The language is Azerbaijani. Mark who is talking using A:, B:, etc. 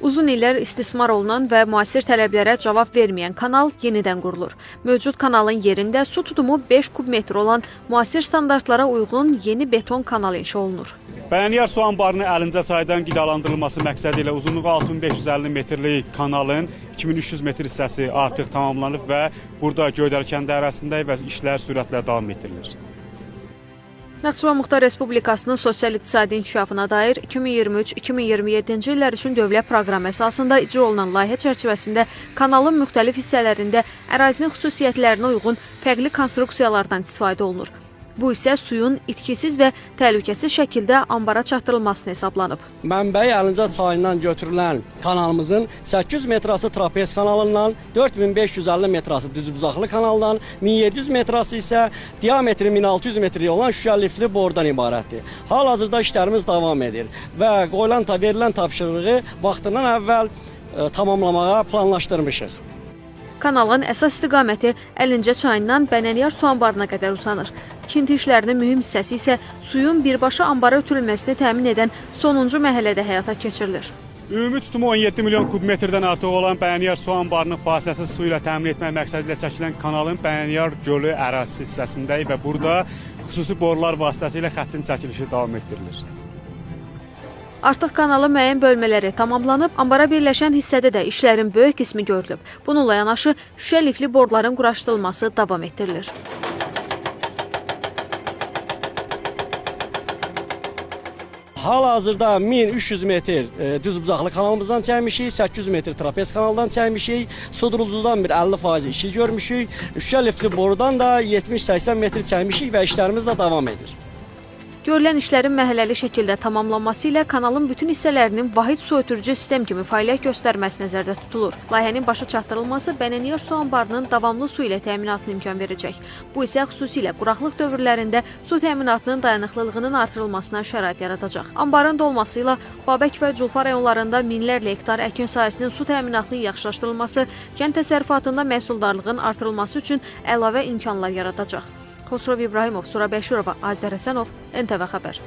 A: Uzun illər istismar olunan və müasir tələblərə cavab verməyən kanal yenidən qurulur. Mövcud kanalın yerində su tutumu 5 kub metr olan müasir standartlara uyğun yeni beton kanal inşa olunur.
B: Bənəniyar su anbarının Əlincə çaydan qidalandırılması məqsədi ilə uzunluğu 6550 metrlik kanalın 2300 metr hissəsi artıq tamamlanıb və burada Göydəli kəndi ərazisindəyik və işlər sürətlə davam etdirilir.
A: Naxçıvan Muxtar Respublikasının sosial-iqtisadi inkişafına dair 2023-2027-ci illər üçün dövlət proqramı əsasında icra olunan layihə çərçivəsində kanalın müxtəlif hissələrində ərazinin xüsusiyyətlərinə uyğun fərqli konstruksiyalardan istifadə olunur. Bu isə suyun itkisiz və təhlükəsiz şəkildə ambara çatdırılmasını hesablanıb.
C: Mənbəyi Əlincə çayından götürülən kanalımızın 800 metrası trapez kanalından, 4550 metrası düzbucaqlı kanaldan, 1700 metrası isə diametri 1600 metrlik olan şüşə lifli bordan ibarətdir. Hal-hazırda işlərimiz davam edir və qoyulan verilən tapşırığı vaxtından əvvəl tamamlamağa planlaşdırmışıq.
A: Kanalın əsas istiqaməti Əlincə çayından Bənəniyar su anbarına qədər uzanır. Tikinti işlərinin mühüm hissəsi isə suyun birbaşa ambara ötürülməsini təmin edən sonuncu mərhələdə həyata keçirilir.
B: Ümumi tutumu 17 milyon kub metrdən artıq olan Bənəniyar su anbarının fasiləsiz su ilə təmin etmək məqsədi ilə çəkilən kanalın Bənəniyar gölü ərazisi hissəsindəyik və burada xüsusi borular vasitəsilə xəttin çəkilişi davam etdirilir.
A: Artıq kanalın müəyyən bölmələri tamamlanıb, ambara birləşən hissədə də işlərin böyük qismi görülüb. Bununla yanaşı şüşə lifli boruların quraşdırılması davam etdirilir.
C: Hal-hazırda 1300 metr düzbucaqlı kanalımızdan çəkmişik, 800 metr trapez kanaldan çəkmişik, sudurulucudan bir 50% işi görmüşük, şüşə lifli borudan da 70-80 metr çəkmişik və işlərimiz də davam edir.
A: Görülən işlərin mərhələli şəkildə tamamlanması ilə kanalın bütün hissələrinin vahid su ötürücü sistem kimi fəaliyyət göstərməsi nəzərdə tutulur. Layihənin başa çatdırılması Bənəniyar su anbarının davamlı su ilə təminatına imkan verəcək. Bu isə xüsusilə quraqlıq dövrlərində su təminatının dayanıqlılığının artırılmasına şərait yaradacaq. Anbarın dolması ilə Babək və Culfa rayonlarında minlərlə hektar əkin sahəsinin su təminatının yaxşılaşdırılması, kənd təsərrüfatında məhsuldarlığın artırılması üçün əlavə imkanlar yaradacaq. Xosrov İbrahimov, Sura Bəşirova, Azər Həsənov, NTV Xəbər.